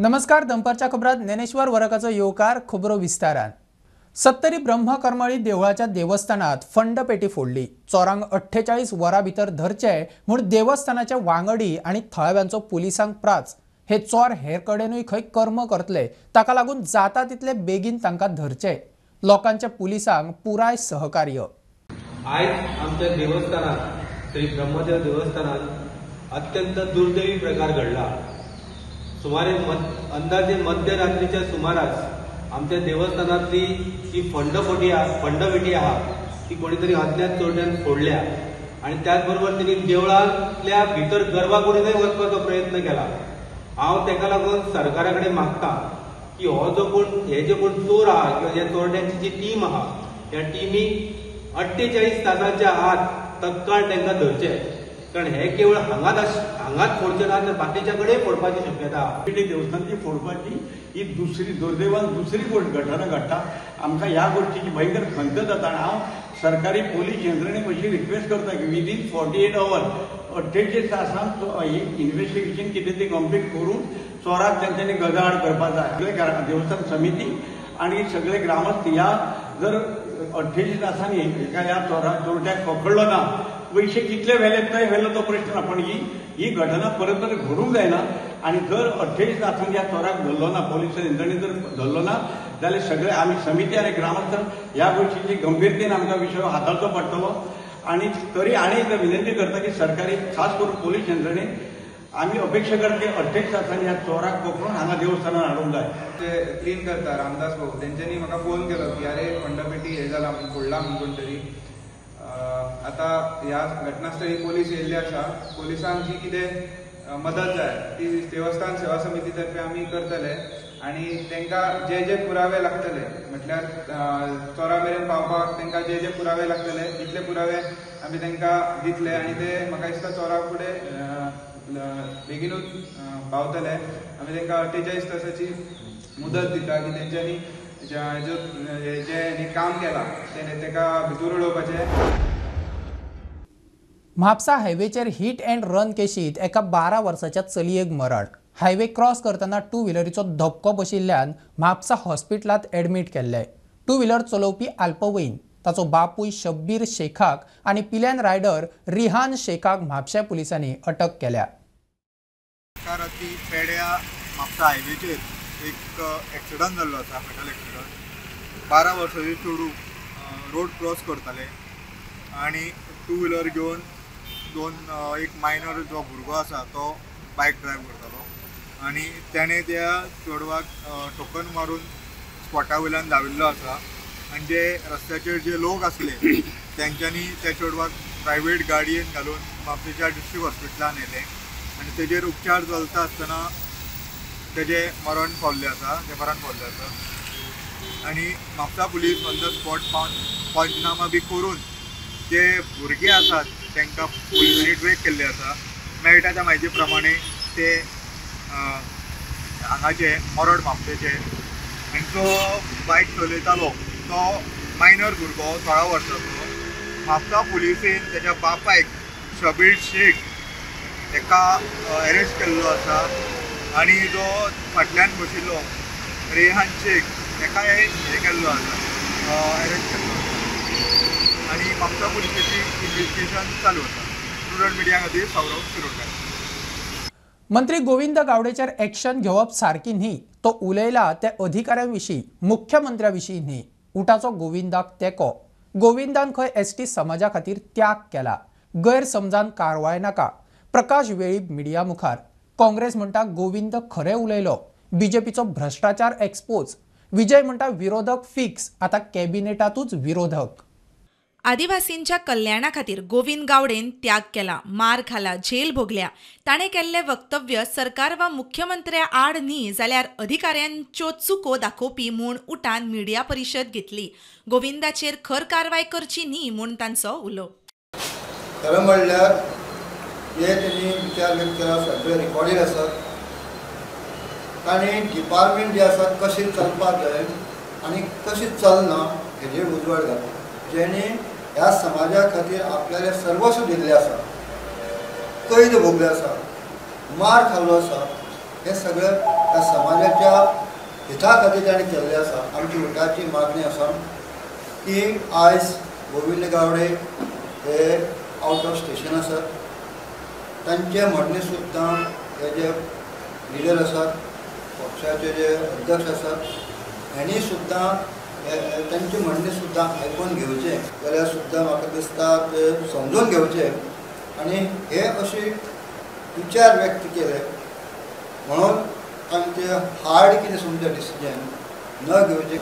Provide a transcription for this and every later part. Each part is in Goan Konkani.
नमस्कार, दनपारच्या खबरात ज्ञानेश्वर वरकाचो येवकार. खबरो विस्तारान. सत्तरी ब्रह्मकर्मळी देवळाच्या देवस्थानात फंडपेटी फोडली. चोरांक 48 वरां भितर धरचे म्हूण देवस्थानाच्या वांगडी आनी थळाव्यांचो पुलिसांक प्राच. हे चोर हेर कडेनूय खंय कर्म करतले, ताका लागून जाता तितले बेगीन तांकां धरचे. लोकांच्या पुलिसांक पुराय सहकार्य. आयज आमच्या देवस्थानात श्री ब्रह्मदेव देवस्थानात अत्यंत दुर्दैवी प्रकार घडला. सुमारे अंदाजे मध्यरात्रीच्या सुमारास आमच्या देवस्थानातली जी फंडपेटी आहा ती कोणीतरी अज्ञात चोरट्यान फोडल्या आनी त्याचबरोबर तेणी देवळांतल्या भितर गर्भाकुडीनय वचपाचो प्रयत्न केला. हांव तेका लागून सरकारा कडेन मागता की हो जो कोण हे जे कोण चोर आहा किंवा ह्या चोरट्यांची जी टीम आहा त्या टिमीक 48 तासांच्या आत तत्काळ तांकां धरचे, कारण हे केवळ हांगाच फोडचे ना तर बाकीच्या कडेन फोडपाची शक्यता. देवस्थानची फोडपाची ही दुसरी दुर्दैवान दुसरी गोष्ट घटना घडटा. आमकां ह्या गोष्टीची भयंकर खंत जाता आनी हांव सरकारी पोलीस यंत्रणेक अशी रिक्वेस्ट करता की विदीन 48 our 48 तासांत इन्व्हेस्टिगेशन कितें तें कंप्लीट करून चोराक तेंच्यांनी गजाआड करपाक जाय. सगळे देवस्थान समिती आनी सगळे ग्रामस्थ ह्या जर 48 तासांनी एका ह्या चोरट्याक पकडलो ना, पयशे कितले व्हेले ते व्हेलो तो प्रश्न ना, पण ही घटना परत परत घडूंक जायना. आनी जर 48 तासांनी ह्या चोराक धरलो ना, पोलीस यंत्रणेन जर धरलो ना जाल्यार सगळे आमी समिती आनी ग्रामस्थ ह्या गोष्टीची गंभीरतेन आमकां विशय हाताळचो पडटलो. आनी तरी आनी एकदां विनंती करता की सरकारी खास करून पोलीस यंत्रणेन आमी अपेक्षा करता की 48 तासांनी ह्या चोराक पकडून हांगा देवस्थानान हाडूंक जाय. ते क्लीन करता रामदास भाऊ तेंच्यांनी म्हाका फोन केलो की अरे फंडपेटी हे जाला म्हूण फोडला म्हूण कोण तरी. आतां ह्या घटनास्थळी पोलीस येयल्ले आसा. पोलिसांक जी कितें मदत जाय ती देवस्थान सेवा समिती तर्फे आमी करतले आनी तांकां जे जे पुरावे लागतले, म्हटल्यार चोरा मेरेन पावपाक तांकां जे जे पुरावे लागतले तितले पुरावे आमी तांकां दितले आनी ते म्हाका दिसता चोरा फुडें बेगिनूच पावतले. आमी तांकां 48 तासाची मुदत दिता की तेंच्यांनी जे काम केलां तें ताका भितर उडोवपाचें. म्हापसा हायवेचेर हिट अँड रन केशीत एका 12 वर्साच्या चलयेक मरण. हायवे क्रॉस करतना टू व्हिलरीचो धपको बशिल्ल्यान म्हापसा हॉस्पिटलांत एडमीट केल्ले. टू व्हिलर चलोवपी अल्पवयीन, ताचो बापूय शब्बीर शेखाक आनी पिल्यान रायडर रिहान शेखाक म्हापशा पुलिसांनी अटक केल्या. राती पेड्या म्हापसा हायवेचेर एक एक्सिडंट जाल्लो आसा, फेटल एक्सिडंट. 12 वर्सांचे चेडूं रोड क्रॉस करताले आनी टू व्हिलर घेवन एक मायनर जो भुरगो आसा तो बायक ड्रायव करतालो आनी तेणें त्या चेडवाक ठोकन मारून स्पॉटा वयल्यान धांविल्लो आसा. आनी जे रस्त्याचेर जे लोक आसले तेंच्यांनी त्या चेडवाक प्रायवेट गाडयेन घालून म्हापशेच्या डिस्ट्रिक्ट हॉस्पिटलान व्हेलें आनी तेजेर उपचार चलता आसतना तेजें मरण पावल्लें आसा, तें मरण पावल्लें आसा. आनी Mapusa police on the spot पावन पंचनामा बी करून जे भुरगे आसात तांकां पुलिसांनी ट्रेक केल्ले आसा. मेळटा त्या म्हायती प्रमाणे ते हांगाचे मरड म्हापशेचे आनी जो बायक चलयतालो तो मायनर भुरगो 16 वर्सांचो. म्हापसा पुलिसेन तेज्या बापायक शबीर शेख ताका एरेस्ट केल्लो आसा आनी जो फाटल्यान बशिल्लो रेहान शेख ताकाय हे केल्लो आसा, एरेस्ट केल्लो आसा. आनी म्हापसा पुलिसेची इन्वेस्टिगेशन चालू आसा. प्रुडंट मिडिया खातीर सौरभ शिरोडकर. मंत्री गोविंद गावडेचेर एक्शन घेवप सारकी न्ही, तो उलयला त्या अधिकाऱ्यां विशीं, मुख्यमंत्र्या विशीं न्ही. उटाचो गोविंदाक तेको. गोविंदान खंय एसटी समाजा खातीर त्याग केला, गैरसमजान कारवाय नाका. प्रकाश वेळीप मिडिया मुखार. काँग्रेस म्हणटा गोविंद खरें उलयलो, बीजेपीचो भ्रष्टाचार एक्सपोज. विजय म्हणटा विरोधक फिक्स, आता कॅबिनेटातूच विरोधक. आदिवासींच्या कल्याणा खातीर गोविंद गावडेन त्याग केला, मार खाला, झेल भोगल्या. ताणें केल्लें वक्तव्य सरकार वा मुख्यमंत्र्या आड न्ही जाल्यार अधिकाऱ्यांच्यो चुको दाखोवपी म्हूण उटान मिडिया परिशद घेतली. गोविंदाचेर खर कारवाय करची न्ही म्हूण तांचो उलो. खरें म्हणल्यार हे तेणी विचार व्यक्त केला सगळे रिकॉर्डेड आसात. तांणी डिपार्टमेंट जे आसा कशें चलपाक जाय आनी कशें चलना हेजेर उजवाड घातला. जेणे ह्या समाजा खातीर आपल्याले सर्वस्व दिल्लें आसा, कैद भोगले आसा, मार खाल्लो आसा, हे सगळें ह्या समाजा हिता खातीर ताणें केल्लें आसा. आमची उटाची मागणी आसा की आयज गोविंद गावडे हे आवट ऑफ स्टेशन आसात, तांचें म्हणणें सुद्दां हे जे लिडर आसात, पक्षाचे जे अध्यक्ष आसात, हांणी सुद्दां तांचें म्हणणें सुद्दां आयकून घेवचें जाल्यार सुद्दां म्हाका दिसता ते समजून घेवचें आनी हे अशे विचार व्यक्त केले म्हणून तांचे हार्ड कितें समजा डिसिजन न घेवचें.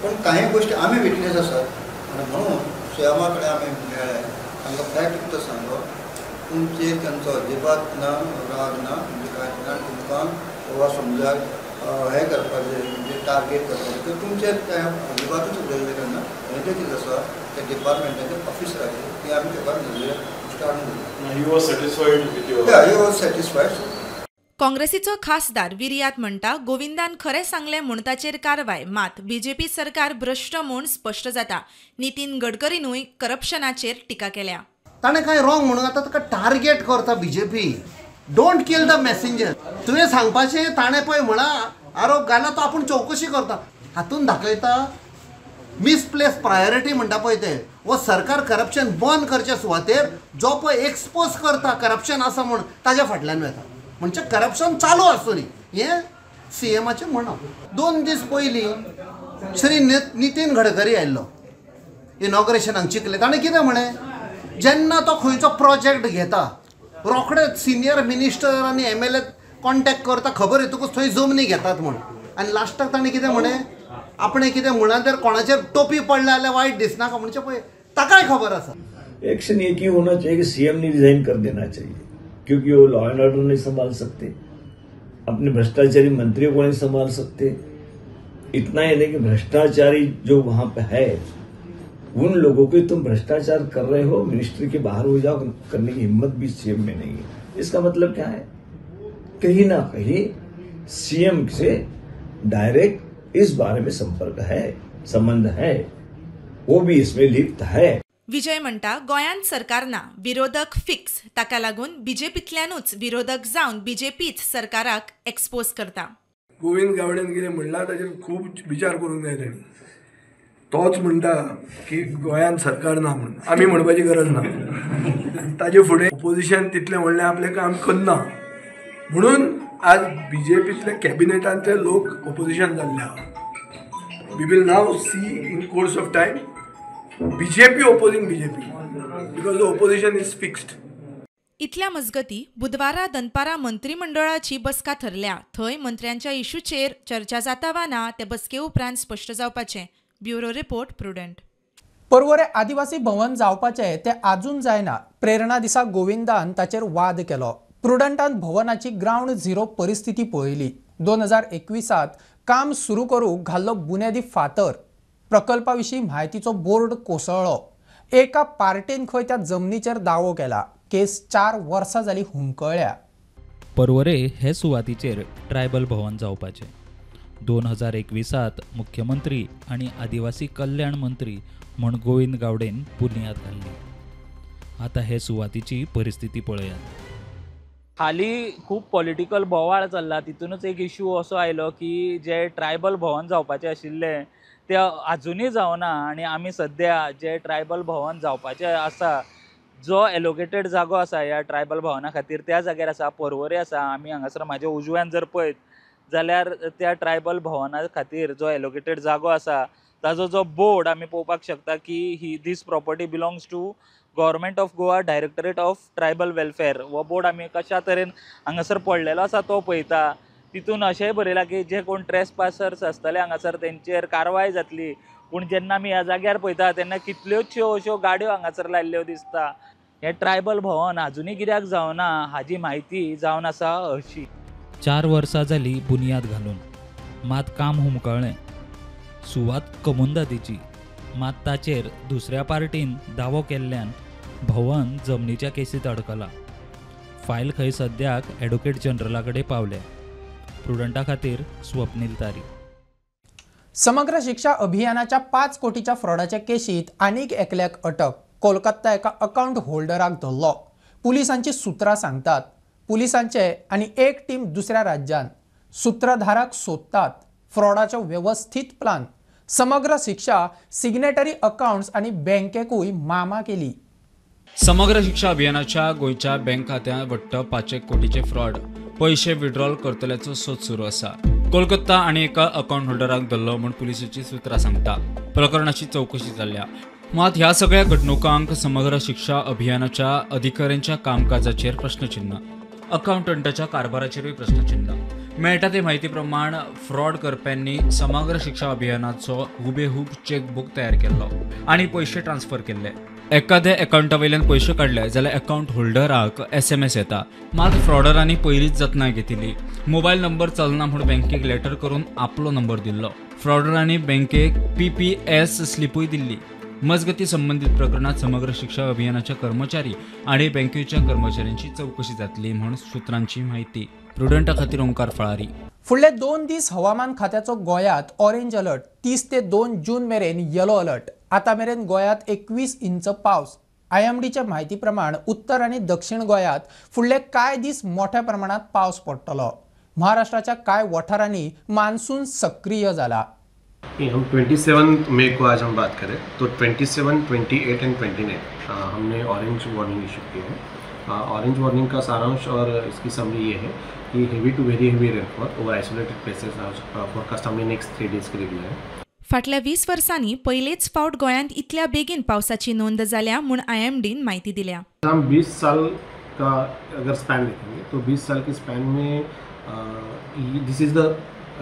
पूण कांय गोश्टी आमी विटनेस आसात आनी म्हणून सीएमा कडेन आमी मेळ्ळे, तांकां फॅक्ट कितें सांगलो, तुमचेर तांचो अजिबात ना राग ना, म्हणजे कांय ना, तुमकां वा समजा हें करपाचें म्हणजे टार्गेट करपाचें तर तुमचेर तें अजिबातूच उलयल्लें केन्ना. हें जें कितें आसा त्या डिपार्टमेंटाचे ऑफिसराचेर ती आमी ताका नजरे हाडून दिली. He was satisfied with your? Yeah, he was satisfied. काँग्रेसीचो खासदार विरियात म्हणटा गोविंदान खरें सांगलें म्हूण ताचेर कारवाय, मात बीजेपी सरकार भ्रश्ट म्हूण स्पश्ट जाता. नितीन गडकरीनूय करप्शनाचेर टिका केल्या. ताणें कांय रॉंग म्हणून आतां ताका टार्गेट करता BJP. Don't kill the messenger. तुवें सांगपाचें ताणें पळय म्हणा आरोप घाला तो आपूण चवकशी करता, हातून दाखयता मिसप्लेस प्रायोरिटी म्हणटा पळय ते. वो सरकार करप्शन बंद करचे सुवातेर जो पळय एक्सपोज करता करप्शन आसा म्हूण ताज्या फाटल्यान वता, म्हणजे करप्शन चालू आसूं न्ही, हें सीएमाचें म्हणप. 2 दीस पयलीं श्री नितीन गडकरी आयिल्लो इनॉग्रेशनाक चिखले, ताणें कितें म्हणें, जेन्ना तो खंयचो प्रोजेक्ट घेता रोखडेच सिनियर मिनिस्टर आनी एमएलए कॉन्टेक्ट करता, खबर येतकूच थंय जमनी घेतात म्हूण. आनी लास्टाक ताणें कितें म्हणें, आपणें कितें म्हणा तर कोणाचेर टोपी पडल्या जाल्यार वायट दिसनाका, म्हणजे पळय ताकाय खबर आसा. एक्शन एक ही होना चाहिए कि सीएम ने रिजाइन कर देना चाहिए, क्योंकि वो लॉ एंड ऑर्डर नहीं संभाल सकते, अपने भ्रष्टाचारी मंत्रियों को नहीं संभाल सकते. इतना ही नहीं कि भ्रष्टाचारी जो वहां पे है उन लोगों के तुम भ्रष्टाचार कर रहे हो, मिनिस्ट्री के बाहर हो जाओ करने की हिम्मत भी सीएम में नहीं है. इसका मतलब क्या है, कहीं ना कहीं सीएम से डायरेक्ट इस बारे में संपर्क है, संबंध है, वो भी इसमें लिप्त है. विजय म्हणटा गोंयांत सरकार ना, विरोधक फिक्स, ताका लागून बीजेपींतल्यानूच विरोधक जावन बीजेपीच सरकाराक एक्सपोज करता. गोविंद गावडेन कितें म्हणलां ताचेर खूब विचार करूंक जाय तांणी. तोच म्हणटा की गोंयांत सरकार ना म्हणून, आमी म्हणपाची गरज ना. ताजे फुडें ओपोजिशन तितलें व्हडलें आपलें काम करना म्हणून आज बीजेपींतले कॅबिनेटांतले लोक ओपोजिशन जाल्ले आहा. We will now see in course of time BJP opposing BJP because the opposition is fixed. इतल्या मजगती बुधवारा दनपारा मंत्रिमंडळाची बसका थरल्या, थंय मंत्र्यांच्या इशूचेर चर्चा जाता वा ना ते बसके उपरांत स्पश्ट जावपाचें. Bureau report, Prudent. Porvorim Adivasi Bhavan जावपाचें तें आजून जायना. प्रेरणा दिसा गोविंदान ताचेर वाद केलो. प्रुडंटान भवनाची ग्रावंड झिरो परिस्थिती पळयली. 2021 काम सुरू करूंक घाल्लो बुन्यादी फातर. प्रकल्पा विशीं म्हायतीचो बोर्ड कोसळ्ळो. एका पार्टेन खंय त्या जमनीचेर दावो केला. केस 4 वर्सां जाली हुमकळ्ळ्या. पर्वरे हे सुवातीचेर ट्रायबल भवन जावपाचें. 2021 मुख्यमंत्री आनी आदिवासी कल्याण मंत्री म्हूण गोविंद गावडेन बुन्याद घाल्ली. आतां हे सुवातीची परिस्थिती पळयात. हाली खूब पॉलिटिकल बोवाळ चल्ला, तितूनच एक इशू असो आयलो की जे ट्रायबल भवन जावपाचें आशिल्लें ते आजुनूय जावना आनी आमी सद्या जे ट्रायबल भवन जावपाचें आसा, जो एलोकेटेड जागो आसा ह्या ट्रायबल भवना खातीर त्या जाग्यार आसा, पर्वरे आसा. आमी हांगासर म्हाज्या उजव्यान जर पळयत जाल्यार त्या ट्रायबल भवना खातीर जो एलोकेटेड जागो आसा ताजो जो बोर्ड आमी पळोवपाक शकता की ही this property belongs to government of Goa directorate of tribal welfare. हो बोर्ड आमी कशा तरेन हांगासर पडलेलो आसा तो पळयता. तितून अशेंय बरयलां की जे कोण ट्रेस पासर्स आसतले हांगासर तेंचेर कारवाय जातली. पूण जेन्ना आमी ह्या जाग्यार पळयता तेन्ना कितल्योचश्यो अश्यो गाडयो हांगासर लायिल्ल्यो दिसता. हें ट्रायबल भवन आजुनूय कित्याक जावना हाजी म्हायती जावन आसा अशी. 4 वर्सां जाली बुन्याद घालून, मात काम हुमकळ्ळें. सुवात कमुंदादीची, मात ताचेर दुसऱ्या पार्टीन दावो केल्ल्यान भवन जमनीच्या केसींत अडकला. फायल खंय सद्याक एडवोकेट जनरला कडेन पावल्या. प्रुडंटा खातीर स्वप्नील तारी. समग्र शिक्षा अभियानाच्या 5 कोटीच्या फ्रॉडाच्या केशीत आनीक एकल्याक अटक. कोलकाता एका अकाउंट होल्डराक धरलो. पुलिसांची सूत्रां सांगतात पुलिसांचे आनी एक टीम दुसऱ्या राज्यान सूत्रधाराक सोदतात. फ्रॉडाचो वेवस्थीत प्लान. समग्र शिक्षा सिग्नेटरी अकाउंट्स आनी बँकेकूय मामा केली. समग्र शिक्षा अभियानाच्या गोंयच्या बँक खात्यांत वट्ट 5 कोटीचे फ्रॉड, पयशे विड्रॉल करतल्याचो सोद सुरू आसा. कोलकाता आनी एका अकाउंट होल्डराक धरलो म्हूण पुलिसेची सुत्रां सांगता. प्रकरणाची चवकशी जाल्या. मात ह्या सगळ्या घडणुकांक समग्र शिक्षा अभियानाच्या अधिकाऱ्यांच्या कामकाजाचेर प्रश्नचिन्ह, अकाउंटंटाच्या कारभाराचेरूय प्रश्नचिन्ह. मेळटा ते म्हायती प्रमाण फ्रॉड करप्यांनी समग्र शिक्षा अभियानाचो हुबेहूब चेकबूक तयार केल्लो आनी पयशे ट्रान्सफर केल्ले. एकाद्या अकाउंटा वयल्यान पयशे काडले जाल्यार अकाउंट होल्डराक SMS येता. मात फ्रॉडरांनी पयलींच जतनाय घेतिल्ली. मोबायल नंबर चलना म्हूण बँकेक लेटर करून आपलो नंबर दिल्लो. फ्रॉडरांनी बँकेक PPS स्लिपूय दिल्ली. मजगती संबंदीत प्रकरणात समग्र शिक्षा अभियानाच्या कर्मचारी आणि बँकेच्या कर्मचाऱ्यांची चौकशी जातली म्हूण सूत्रांची माहिती. प्रुडंटा खातीर ओंकार फळारी. फुडले 2 दीस हवामान खात्याचो गोंयांत ऑरेंज अलर्ट, 30 ते 2 जून मेरेन येलो अलर्ट. आतां मेरेन गोंयांत 21 इंच पावस. IMDच्या म्हायती प्रमाण उत्तर आनी दक्षिण गोंयांत फुडले कांय दीस मोठ्या प्रमाणात पावस पडटलो. महाराष्ट्राच्या कांय वाठारांनी मान्सून सक्रीय जाला. हम 27 मई को आज हम बात करें तो 27, 28 एंड 29 हमने ऑरेंज वार्निंग इशू की है. ऑरेंज वार्निंग का सारांश और इसकी समरी ये है कि heavy to very heavy rainfall over isolated places forecast हमने नेक्स्ट 3 डेज के लिए दिया है. फाटल्या 20 वर्सांनी पयलेच फावट गोंयांत इतल्या बेगीन पावसाची नोंद जाल्या म्हूण IMDन म्हायती दिल्या. हम 20 साल का अगर स्पैन देखेंगे तो 20 साल के स्पैन में this is the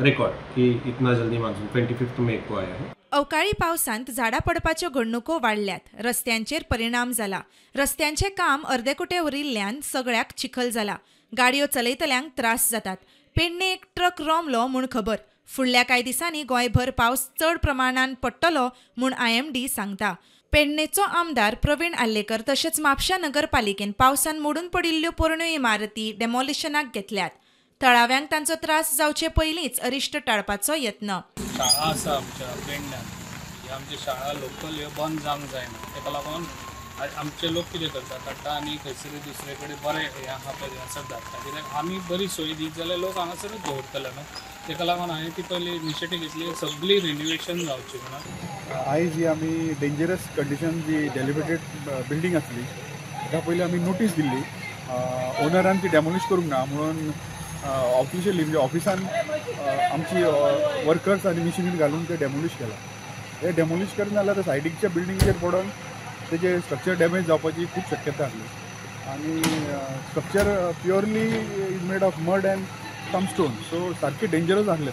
record की इतना जल्दी मानसून 25 मई को आया है. अवकाळी पावसांत झाडां पडपाच्यो घडणुको वाडल्यात. रस्त्यांचेर परिणाम जाला. रस्त्यांचें काम अर्देकुटे उरिल्ल्यान सगळ्याक चिखल जाला. गाडयो चलयतल्यांक त्रास जातात. पेडणे एक ट्रक रोमलो म्हूण खबर. फुडल्या कांय दिसांनी गोंयभर पावस चड प्रमाणान पडटलो म्हूण IMD सांगता. पेडणेचो आमदार प्रवीण आर्लेकर तशेंच म्हापशा नगरपालिकेन पावसान मोडून पडिल्ल्यो पोरण्यो इमारती डेमॉलिशनाक घेतल्यात. थळाव्यांक तांचो त्रास जावचे पयलींच अरिश्ट टाळपाचो यत्न. शाळा आसा आमच्या पेडण्यान, ही आमची शाळा लोकल ह्यो बंद जावंक जायना. ताका लागून आमचे लोक कितें करता, काडटा आनी खंयसर दुसरे कडेन बरें हें आसा पळय थंयसर धाडटा. कित्याक आमी बरी सोय दीत जाल्यार लोक हांगासरूच दवरतले न्हू. ताका लागून हांवें ती पयली इनिशिएटीव घेतली सगळी रिनोवेशन जावची म्हणून. आयज ही आमी डेंजरस कंडिशन जी डेलिबरेटेड बिल्डींग आसली ताका पयलीं आमी नोटीस दिल्ली. ओनरान ती डेमोलिश करूंक ना म्हणून ऑफिशियली म्हणजे ऑफिसान आमची वर्कर्स आनी मिशिनी घालून ते डेमोलिश केला. ते डेमोलिश करून जाल्यार ते सायडीकच्या बिल्डिंगेर पडून तेजे स्ट्रक्चर डॅमेज जावपाची खूब शक्यता आसली आनी structure purely is made of mud and some stone, so सारकें डेंजरस आसलें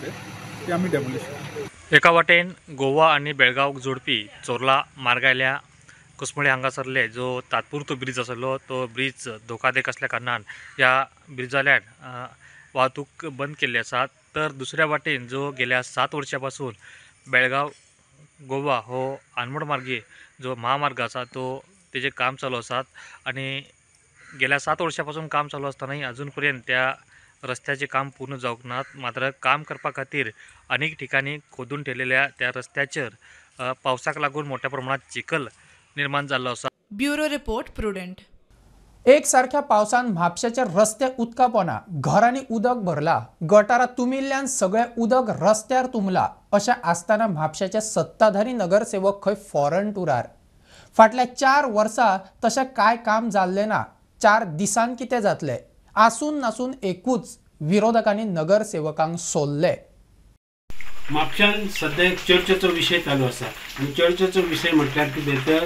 ते आमी डेमोलिश केलें. एका वाटेन गोवा आनी बेळगांवक जोडपी चोर्ला मार्गायल्या कुसमळे हांगासरले जो तात्पुरतो ब्रिज आसलो तो ब्रिज धोकादायक आसल्या कारणान ह्या ब्रिजाल्यान वाहतूक बंद केल्ली आसा. तर दुसऱ्या वाटेन जो गेल्या 7 वर्सां पासून बेळगांव गोवा हो आनमोड मार्गे जो महामार्ग आसा तो तेजें काम चालू आसात आनी गेल्या 7 वर्सां पासून काम चालू आसतनाय अजून पर्यंत त्या रस्त्याचें काम पूर्ण जावंक ना. मात्र काम करपा खातीर अनेक ठिकाणी खोदून ठेवलेल्या त्या रस्त्याचेर पावसाक लागून मोठ्या प्रमाणात चिखल निर्माण जाल्लो आसा. Bureau report, Prudent. एक सारख्या पावसान म्हापशेचे रस्ते उदका पोना, घरांनी उदक भरला, गटारां तुमिल्ल्यान सगळें उदक रस्त्यार तुंबला. अशें आसतना म्हापशेचे सत्ताधारी नगरसेवक खंय फॉरन टुरार. फाटल्या 4 वर्सां तशें कांय काम जाल्लें ना. 4 दिसान कितें जातलें? आसून नासून एकूच विरोधकांनी नगरसेवकांक सोडले. म्हापशान सद्या एक चर्चेचो विशय चालू आसा आनी चर्चेचो विशय म्हटल्यार कितें तर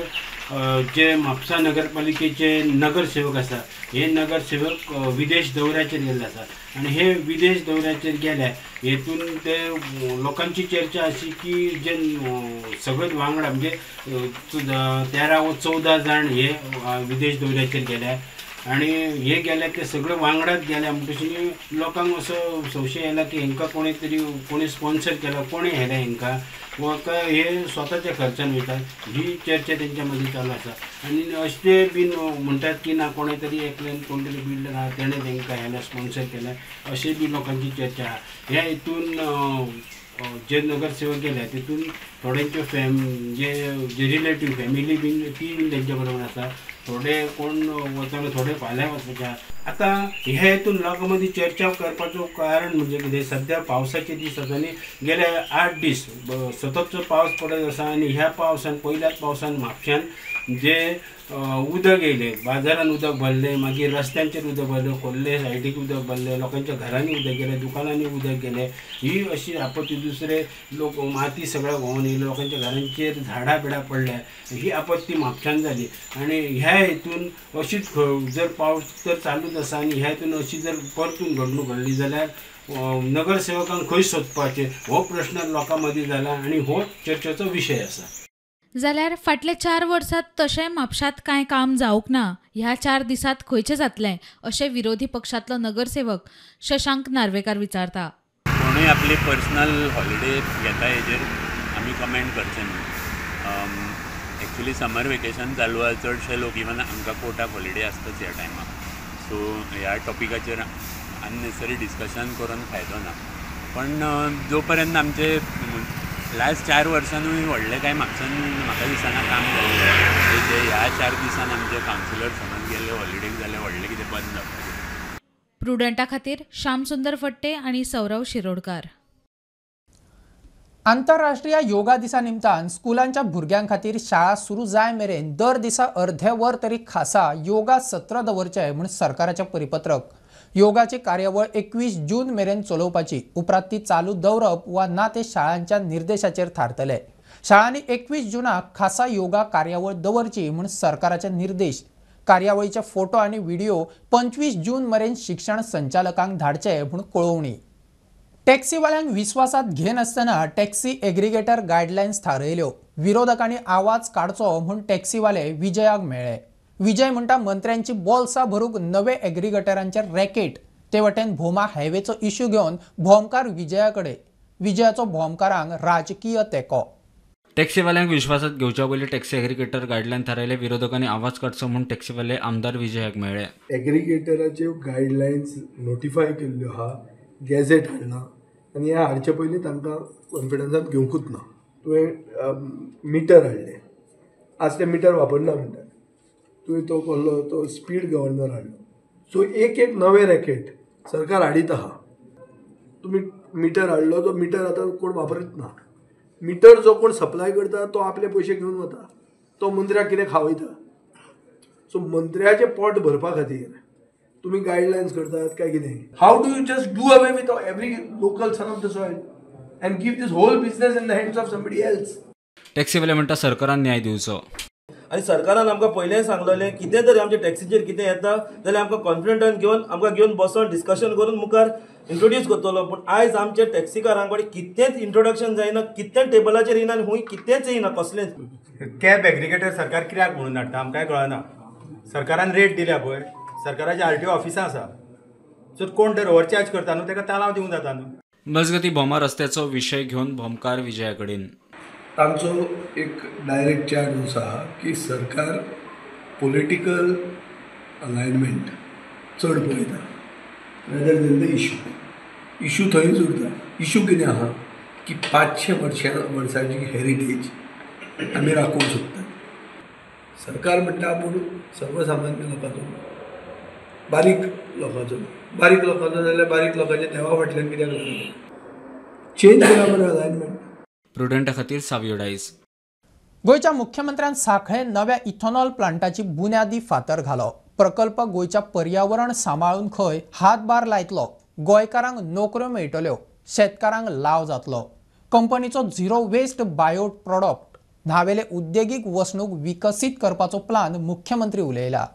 जे म्हापसा नगरपालिकेचे नगरसेवक आसा हे नगरसेवक विदेश दौऱ्याचेर गेल्ले आसा आनी हे विदेश दौऱ्याचेर गेले हेतून ते लोकांची चर्चा अशी की जे सगळेच वांगडा म्हणजे 13 वा 14 जाण हे विदेश दौऱ्याचेर गेले आनी हे गेले ते सगळे वांगडाच गेले म्हणटकीर लोकांक असो संशय आयला की हेंकां कोणी तरी कोणी स्पॉन्सर केला, कोणी हेले हेंकां वा काय हे स्वताच्या खर्चान वयतात ही चर्चा तेंच्या मदीं चालू आसा. आनी अशें बीन म्हणटात की ना कोणे तरी एकल्यान कोण तरी बिल्डर आहा तेणें तेंकां हेला स्पॉन्सर केलें अशें बी लोकांची चर्चा आहा. ह्या हितून जे नगरसेवक गेले तितून थोड्यांच्यो जे जे रिलेटीव फॅमिली बीन ती बीन तेंच्या बरोबर आसा. थोडे कोण वताले, थोडे फाल्यां वचपाचे. आतां हे हेतून लोकां मदीं चर्चा करपाचो कारण म्हणजे कितें, सद्या पावसाचे दीस आसा आनी गेले 8 दीस सततचो पावस पडत आसा आनी ह्या पावसान, पयल्याच पावसान म्हापश्यान जे उदक येयलें, बाजारान उदक भरलें, मागीर रस्त्यांचेर उदक भरलें, खोर्ले सायडीक उदक भरलें, लोकांच्या घरांनी उदक गेलें, दुकानांनी उदक गेलें. ही अशी आपत्ती, दुसरे लोक माती सगळ्या व्हांवन येयली, लोकांच्या घरांचेर झाडां बिडां पडल्या, ही आपत्ती म्हापश्यान जाली. आनी ह्या हेतून अशीच जर पावस तर चालूच आसा आनी ह्या हेतून अशी जर परतून घडणूक घडली जाल्यार नगरसेवकांक खंय सोदपाचें हो प्रश्न लोकां मदीं जाला आनी हो चर्चेचो विशय आसा. जाल्यार फाटल्या 4 वर्सांत तशें म्हापशांत कांय काम जावंक ना, ह्या 4 दिसांत खंयचें जातलें अशें विरोधी पक्षांतलो नगरसेवक शशांक नार्वेकार विचारता. कोणूय आपली पर्सनल हॉलिडे घेता हेजेर आमी कमेंट करचे न्हू. एक्चुली समर वेकेशन चालू आसा, चडशे लोक इवन आमकां कोर्टाक हॉलिडे आसताच ह्या टायमाक. सो ह्या टॉपिकाचेर अननेसेसरी डिस्कशन करून फायदो ना. पण जो पर्यंत आमचे लास्ट 4 वर्सांनूय व्हडलें कांय म्हापशान म्हाका दिसना काम जालें. जे ह्या 4 दिसान आमचे कावन्सिलर समज गेले हॉलिडेक जाल्यार व्हडलें कितें बंद जावपाचें. प्रुडंटा खातीर श्यामसुंदर फट्टे आनी सौरव शिरोडकार. आंतरराष्ट्रीय योगा दिसा निमतान स्कुलांच्या भुरग्यां खातीर शाळा सुरू जाय मेरेन दर दिसा अर्धे वर तरी खासा योगा सत्र दवरचें म्हूण सरकाराचें परिपत्रक. योगाची कार्यावळ 21 जून मेरेन चलोवपाची, उपरांत ती चालू दवरप वा ना ते शाळांच्या निर्देशाचेर थारतले. शाळांनी 21 जूनाक खासा योगा कार्यावळ दवरची म्हूण सरकाराचे निर्देश. कार्यावळीचे फोटो आनी व्हिडिओ 25 जून मेरेन शिक्षण संचालकांक धाडचे म्हूण कळोवणी. टॅक्सीवाल्यांक विस्वासात घेनासतना टॅक्सी एग्रीगेटर गायडलायन्स थारयल्यो. विरोधकांनी आवाज काडचो म्हूण टॅक्सीवाले विजयाक मेळ्ळे. विजय म्हणटा मंत्र्यांची बोल्सां भरूंक नवे एग्रीगेटरांचे रॅकेट. ते वटेन भोमा हायवेचो इश्यू घेवन भोमकार विजया कडेन. विजयाचो भोमकारांक राजकीय तेंको. टॅक्सीवाल्यांक विश्वासात घेवच्या पयलीं टॅक्सी एग्रीगेटर गायडलायन थारायले. विरोधकांनी आवाज काडचो म्हूण टॅक्सीवाले आमदार विजयाक मेळ्ळे. एग्रीगेटराच्यो गायडलायन्स नोटिफाय केल्ल्यो आहा, गॅझेट हाडला आनी ह्या हाडचे पयलीं तांकां कॉन्फिडन्सांत घेवंकूच ना. तुवें मिटर हाडलें, आज तें मिटर वापरना म्हणटा. तुवें तो कसलो तो स्पीड गव्हर्नर हाडलो. सो एक एक नवें रॅकेट सरकार हाडीत आहा. तुमी मिटर हाडलो, तो मिटर आतां कोण वापरीत ना. मिटर जो कोण सप्लाय करता तो आपले पयशे घेवन वता, तो मंत्र्याक कितें खावयता. सो मंत्र्याचें पोट भरपा खातीर तुमी गायडलायन्स करतात काय कितें? How do you just do away with every local son of the soil and give this whole business in the hands of somebody else? टॅक्सीवाले म्हणटा सरकारान न्याय दिवचो. आनी सरकारान आमकां पयलें सांगलेलें कितें तरी आमच्या टॅक्सीचेर कितें येता जाल्यार आमकां कॉन्फिडंटान घेवन आमकां घेवन बसोन डिस्कशन करून मुखार इंट्रोड्यूस करतलो. पूण आयज आमच्या टॅक्सीकारां कडेन कितेंच इंट्रोडक्शन जायना, कितें टेबलाचेर येयना आनी खूंय कितेंच येयना कसलेंच. कॅब एग्रीगेटर सरकार कित्याक म्हणून हाडटा आमकांय कळना. सरकारान रेट दिल्या पळय, सरकाराच्या आरटीओ ऑफिसां आसा, सो कोण तर ओवरचार्ज करता न्हू ताका तालांव दिवंक जाता न्हू. मजगती भोमा रस्त्याचो विशय घेवन भोमकार विजया कडेन. तांचो एक डायरेक्ट चार्ज असो आहा की सरकार पॉलिटिकल अलायनमेंट चड पळयता rather than the issue. Issue थंयच उरता. इशू कितें आहा की 500 वर्सांची हेरिटेज आमी राखूंक सोदतात. सरकार म्हणटा आपूण सर्वसामान्य लोकांचो, बारीक लोकांचो, बारीक लोकांचो जाल्यार बारीक लोकांच्या देवा फाटल्यान कित्याक लागता? चेंज करा मरे अलायनमेंट. प्रुडंटा खातीर सावियो डायस. गोंयच्या मुख्यमंत्र्यान सांखळे नव्या इथेनॉल प्लांटाची बुन्यादी फातर घालो. प्रकल्प गोंयच्या पर्यावरण सांबाळून खंय हातभार लायतलो, गोंयकारांक नोकऱ्यो मेळटल्यो, शेतकारांक लाव जातलो. कंपनीचो झिरो वेस्ट बायो प्रॉडक्ट न्हावेले उद्देगीक वसणूक विकसीत करपाचो प्लान मुख्यमंत्री उलयला.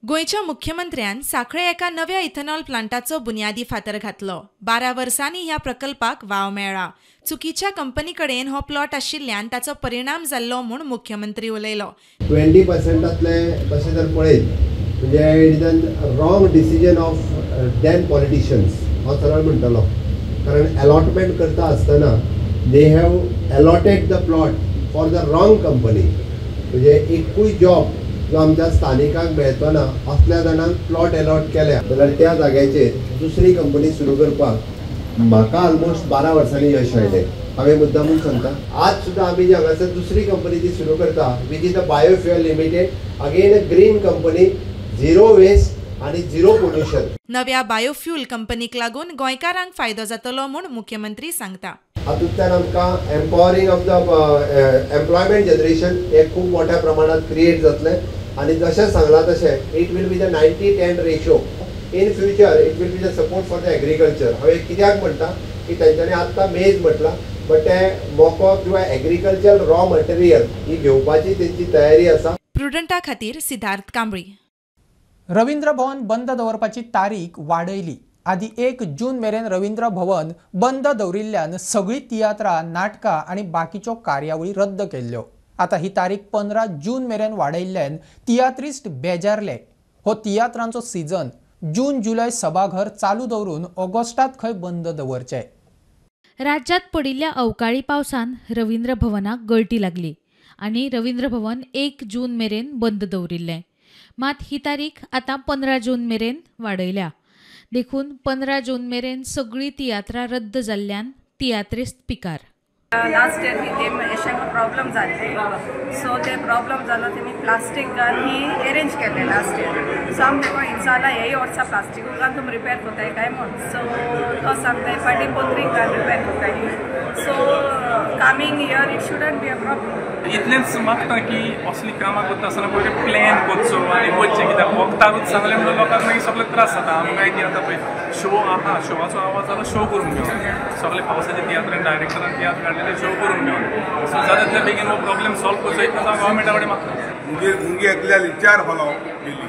गोंयच्या मुख्यमंत्र्यान सांखळे एका नव्या इथेनॉल प्लांटाचो बुन्यादी फातर घातलो. 12 वर्सांनी ह्या प्रकल्पाक वाव मेळ्ळा. चुकीच्या कंपनी कडेन हो प्लॉट आशिल्ल्यान ताचो परिणाम जाल्लो म्हूण मुख्यमंत्री उलयलो. 20%तले तशें जर पळयत म्हणजे it is an wrong decision of then politicians हांव सरळ म्हणटलो, कारण अलॉटमेंट करता आसतना they have allotted the plot for the wrong company. म्हणजे एकूय जॉब जो आमच्या स्थानिकांक मेळचो ना असल्या जाणांक प्लॉट अलॉट केल्या जाल्यार त्या जाग्याचेर दुसरी कंपनी सुरू करपाक म्हाका ऑलमोस्ट 12 वर्सांनी यश आयलें. हांवें मुद्दामून सांगता. आज सुद्दां आमी जे हांगासर दुसरी कंपनी जी सुरू करता which is the biofuel limited, again a green company, zero waste आनी झिरो पोल्युशन. नव्या बायोफ्युल कंपनीक लागून गोंयकारांक फायदो जातलो म्हूण मुख्यमंत्री सांगता. हातूंतल्यान आमकां empowering of the employment generation हे खूब मोठ्या प्रमाणात क्रिएट जातलें आनी जशें सांगलां तशें it will be the 90-10 ratio. In future it will be the support for the agriculture. हांवें कित्याक म्हणटा की तेंच्यांनी आत्तां मेज म्हटलां बट ते मोको किंवा एग्रीकल्चर रॉ मटेरियल ही घेवपाची तेंची तयारी आसा. प्रुडंटा खातीर सिद्धार्थ कांबळी. रवींद्र भवन बंद दवरपाची तारीख वाडयली. आदी 1 जून मेरेन रवींद्र भवन बंद दवरिल्ल्यान सगळीं तियात्रां, नाटकां आनी बाकीच्यो कार्यावळी रद्द केल्ल्यो. आतां ही तारीख 15 जून मेरेन वाडयल्ल्यान तियात्रिस्ट बेजारले. हो तियात्रांचो सीजन जून जुलय सभाघर चालू दवरून ऑगस्टात खंय बंद दवरचे. राज्यात पडिल्ल्या अवकाळी पावसान रवींद्र भवनाक गळटी लागली आनी रवींद्र भवन 1 जून मेरेन बंद दवरिल्लें. मात ही तारीख आतां 15 जून मेरेन वाडयल्या. देखून 15 जून मेरेन सगळीं तियात्रां रद्द जाल्ल्यान तियात्रिस्त पिकार. लास्ट इयर ही ते अशें प्रॉब्लम जाल्ले, सो ते प्रॉब्लम जालो तेमी प्लास्टीक गन ही अरेंज केल्ले लास्ट इयर. सो आमी तेका विचारला हेय वर्सा प्लास्टीक गन तुमी रिपेर कोताय काय म्हूण, सो तो सांगता फाटीं पत्री गन रिपेर कोताय. So coming year it shouldn't be a problem. इतलेंच मागता की असली कामां करता आसतना पयलीं प्लॅन करचो आनी वचचें, कित्याक वखदाकूच सांगलें म्हणून लोकांक मागीर सगळे त्रास जाता. आमकां कितें आतां पळय शो आहा, शोवाचो आवाज जालो शो करूंक मेळना, सगळे पावसाचे तियात्रान डायरेक्टरान तियात्र काडलेले शो करूंक मेळना. सो जाता तितले बेगीन हो प्रॉब्लम सॉल्व करचो इतलो हांव गव्हर्मेंटा कडेन मागता. मुगे एकल्याली 4 हॉलां केली,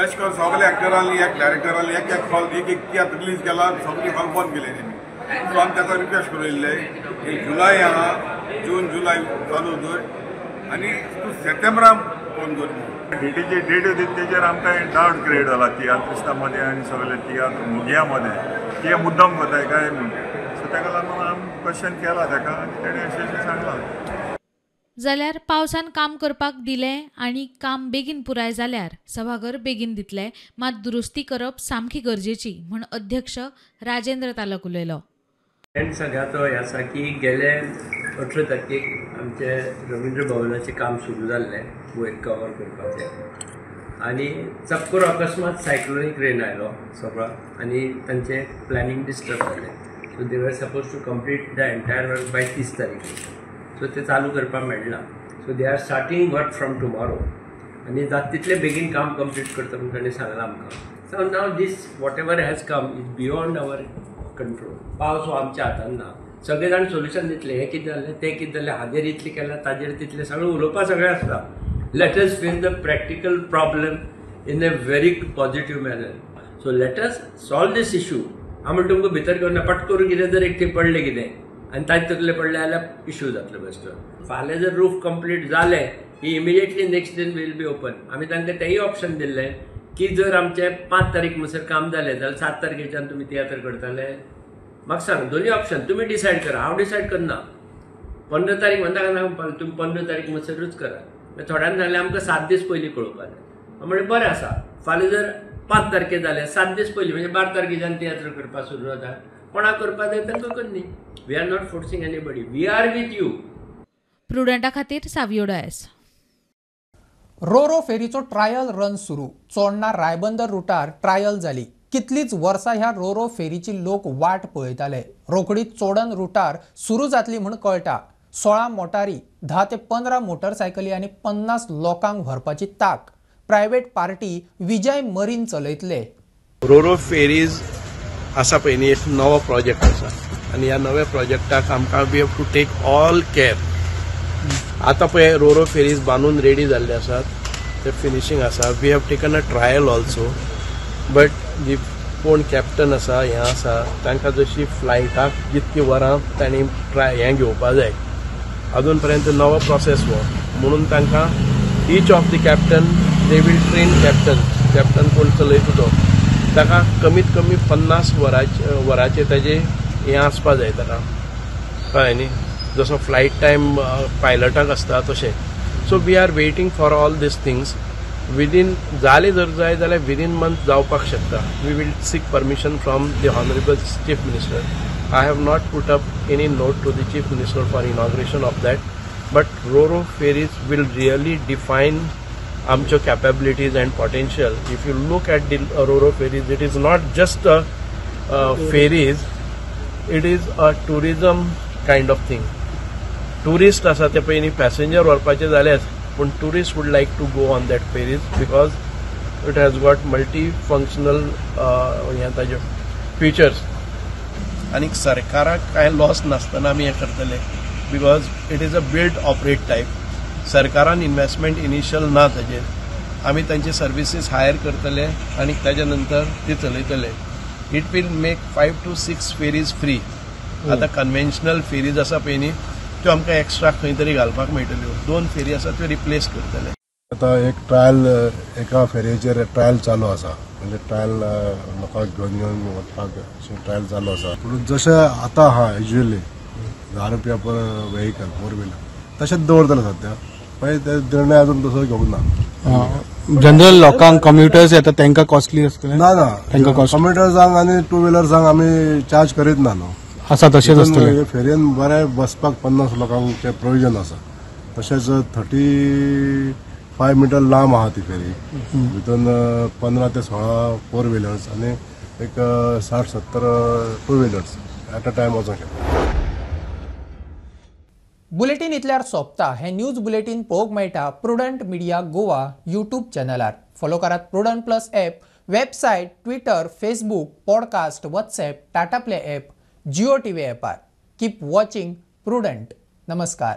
अशें करून सगळे एक्टरांनी एक डायरेक्टरांनी एक एक हॉल एक एक तियात्र रिलीज केला, सगळी हॉल बंद केले तेमी. सो आमी ताका रिक्वेस्ट करून येयल्ले की जुलय आहा, जून जुलय चालू दवर आनी तूं सप्टेंबराक बंद दवर. डेटीचे डेट दिता तेजेर आमकां डावट क्रिएट जाला तियात्रिस्ता मदें आनी सगळे तियात्र मोगया मदें की हे मुद्दम कोताय काय म्हूण. सो ताका लागून आमी क्वेश्चन केला ताका आनी तेणें अशें अशें सांगलां. जाल्यार पावसान काम करपाक दिलें आनी काम बेगीन पुराय जाल्यार सभाघर बेगीन दितले, मात दुरुस्ती करप सामकी गरजेची म्हूण अध्यक्ष राजेंद्र तालक उलयलो. सगळ्याचो हें आसा की गेले 18 तारखेक आमचे रवींद्र भवनाचें काम सुरू जाल्लें वयर कवर करपाचें आनी चक्कर अकस्मात सायक्लोनीक रेन आयलो सगळो आनी तांचें प्लॅनिंग डिस्टर्ब जालें. So they were suppose to complete the entire work by 30 तारीख, सो ते चालू करपाक मेळना. So they are starting work from tomorrow आनी जाता तितलें बेगीन काम कंप्लीट करता म्हूण ताणें सांगलां आमकां. So now this whatever has come is beyond our control. पावस हो आमच्या हातान ना, सगळे जाण सोल्युशन दितले, हें कितें जालें तें कितें जालें, हाजेर इतलें केलां ताजेर तितलें, सगळें उलोवपा सगळें आसता. Let us face the practical problem in a very positive manner. So let us solve this issue. हांव म्हणटा तुमकां भितर घेवन पट करून कितें जर एक थंय पडलें कितें आनी ताजे तकले पडलें जाल्यार इशू जातलो बेश्टो. फाल्यां जर रूफ कंप्लीट जालें की immediately next day will be open. आमी तांकां तेंय ऑप्शन दिल्लें की जर आमचें 5 तारीख म्हणसर काम जालें जाल्यार 7 तारखेच्यान तुमी तियात्र करतले. म्हाका सांग, दोनूय ऑप्शन तुमी डिसायड करा, हांव डिसायड करना. 15 तारीख म्हणटा ना, तुमी 15 तारीख म्हणसरूच करा. थोड्यान सांगलें आमकां 7 दीस पयलीं कळोवपा जाय. हांव म्हणलें बरें आसा, फाल्यां जर 5 तारखे जालें 7 दीस पयलीं म्हणजे 12 तारखेच्यान तियात्र करपाक सुरू जाता. कोणाक करपाक जाय तांकां करनी. We are not forcing anybody, we are with you. प्रुडंटा खातीर सावियो डायस. रोरो फेरीचो ट्रायल रन सुरू. चोडणा रायबंदर रुटार ट्रायल जाली. कितलीच वर्सां ह्या रोरो फेरीची लोक वाट पळयताले. रोखडी चोडण रुटार सुरू जातली म्हूण कळटा. 16 मोटारी, 10 ते 15 मोटरसायकली आनी 50 लोकांक व्हरपाची ताक प्रायव्हेट पार्टी विजय मरीन चलयतले. रोरो फेरीज आसा पळय न्ही, एक नवो प्रोजेक्ट आसा आनी ह्या नव्या प्रोजेक्टाक आमकां we have to take all care. आतां पळय रोरो फेरीज बांदून रेडी जाल्ले आसात, ते फिनिशींग आसा. We have taken a trial also, but जी कोण कॅप्टन आसा हें आसा तांकां जशी फ्लायटाक जितकी वरां तांणी ट्राय हें घेवपा जाय, अजून पर्यंत नवो प्रोसेस हो म्हणून तांकां each of the captain they will train captain. Captain कोण चलयता तो ताका कमीत कमी 50 वरांचे ताजे हें आसपा जाय ताका, कळ्ळें न्ही, जसो फ्लायट टायम पायलटाक आसता तशें. So we are waiting for all these things. Within जाले जर जाय जाल्यार विदीन मंथ जावपाक शकता. We will seek permission from the honourable chief minister. I have not put up any note to the chief minister for inauguration of that, but Roro ferries will really define आमच्यो capabilities and potential. If you look at the Roro ferries, it is not just a ferries, it is a tourism kind of thing. Tourist आसा ते पयलीं पॅसेंजर व्हरपाचे जालेच, पूण tourist would like to go on that ferries because it has got multi functional हें ताजे फिचर्स. आनी सरकाराक कांय लॉस नासतना आमी हें करतले because it is a build operate type. सरकारान इन्वेस्टमेंट इनिशियल ना ताजेर, आमी तांचे सर्विसीस हायर करतले आनी ताज्या नंतर ती चलयतले. It will make 5 to 6 ferries free. आतां कन्वेन्शनल फेरीज आसा पळय न्ही, त्यो आमकां एक्स्ट्रा खंय तरी घालपाक मेळटल्यो. 2 फेरी आसा त्यो रिप्लेस करतले. आतां एक ट्रायल एका फेरयेचेर ट्रायल चालू आसा, म्हणजे ट्रायल लोकांक घेवन घेवन वचपाक अशें ट्रायल चालू आसा. पूण जशें आतां आहा युज्वली 10 रुपया पर व्हेकल फोर व्हिलर तशेंच दवरतले सद्या, मागीर ते निर्णय अजून तसो घेवंक ना. जनरल लोकांक कम्युटर्स येता तांकां कॉस्टली आसतलें? ना ना, कम्युटर्सांक आनी टू व्हिलर्सांक आमी चार्ज करीत ना न्हू, आसा तशेंच आसतलें. फेरयेन बरें बसपाक 50 लोकांचें प्रोविजन आसा. तशेंच 35 मिटर लांब आहा ती फेरी, भितून 15 ते 16 फोर व्हिलर्स आनी एक 60-70 two wheelers at a time वचोंक शकता. बुलेटीन इतल्यार सोंपता. हे न्यूज बुलेटीन पळोवंक मेळटा प्रुडंट मिडिया गोवा यूट्यूब चॅनलार. फॉलो करात Prudent plus app, website, Twitter, Facebook, podcast, WhatsApp, Tata Play app, Jio TV ॲपार. Keep watching prudent. नमस्कार.